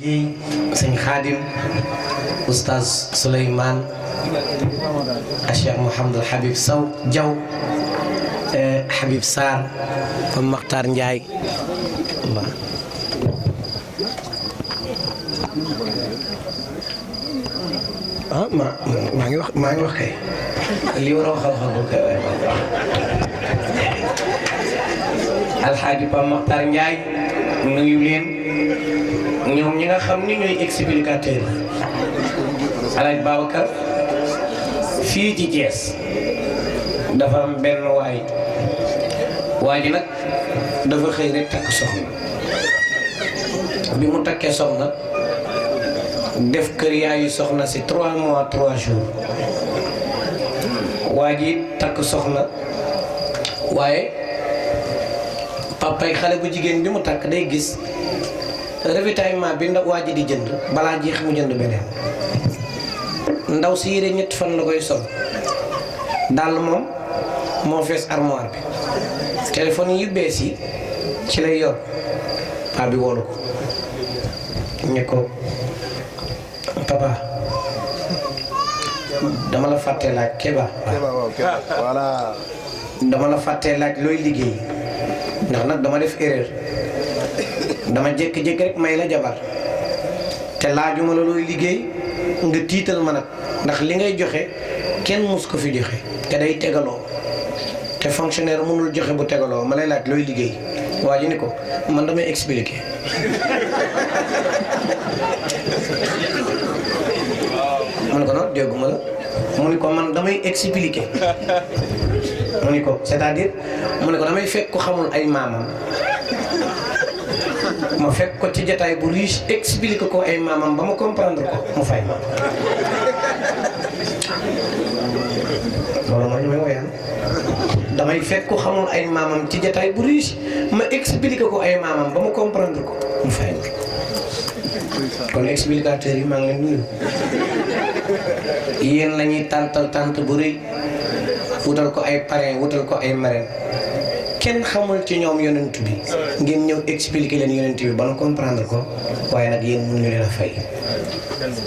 Jéy sëñ Xaadim oustaz Souleymane Cheikh Mouhamadul Habib Sow Diaw Habib Sarr Fam Makhtar Ndiaye maa ngi wax kay li war a waxal kay Alxaaji Fam Makhtar Ndiaye nuyu leen ñoom ñi nga xam ni ñooy explicateur Alaaji Babacar fii ci Thiès dafa am benn waa ji nag dafa xëy rek takk soxna bi mu takkee soxna def kër yaayu soxna si 3 mois 3 jours waa ji takk soxna waaye papay xale bu jigéen bi mu takk day gis ravitaillement bi ndaw waa ji di jënd balaa jeex mu jënd beneen ndaw si yére ñetti fan la koy sol dàll moom moo fees armoire bi téléphone yu bees yi ci lay yor paa bi woolu ko ne ko papa dama la fàttee laaj Keba voilà dama la fàttee laaj looy liggéey ndax nag dama def erreur dama jékki-jékki rek may la jabar te laajuma la looy liggéey nga tiital ma nag ndax li ngay joxe kenn mus ko fi joxe te day tegaloo te fonctionnaire mënul joxe bu tegaloo ma lay laaj looy liggéey waa ji ni ko man damay expliquer mu ne ko noonu dégguma la mu ni ko man damay expliquer mu ni ko c'est-à-dire mu ne ko damay fekk ko xamul ay maamam ma fekk ko ci jataay bu riche expliquer ko ay maamam ba ma comprendre ko mu fay ma loolu mooy may woyaan damay fekk ko xamul ay maamam ci jataay bu riche ma expliquer ko ay maamam ba ma comprendre ko mu fay ma kon explicateur yi maa ngi leen nuyu yéen la ñuy tant bu rëy wutal ko ay parrain wutal ko ay marraine kenn xamul ci ñoom yonent bi ngeen ñëw expliquer leen yonent bi ba nu comprendre ko waaye nag yéen mënuñu leen a fay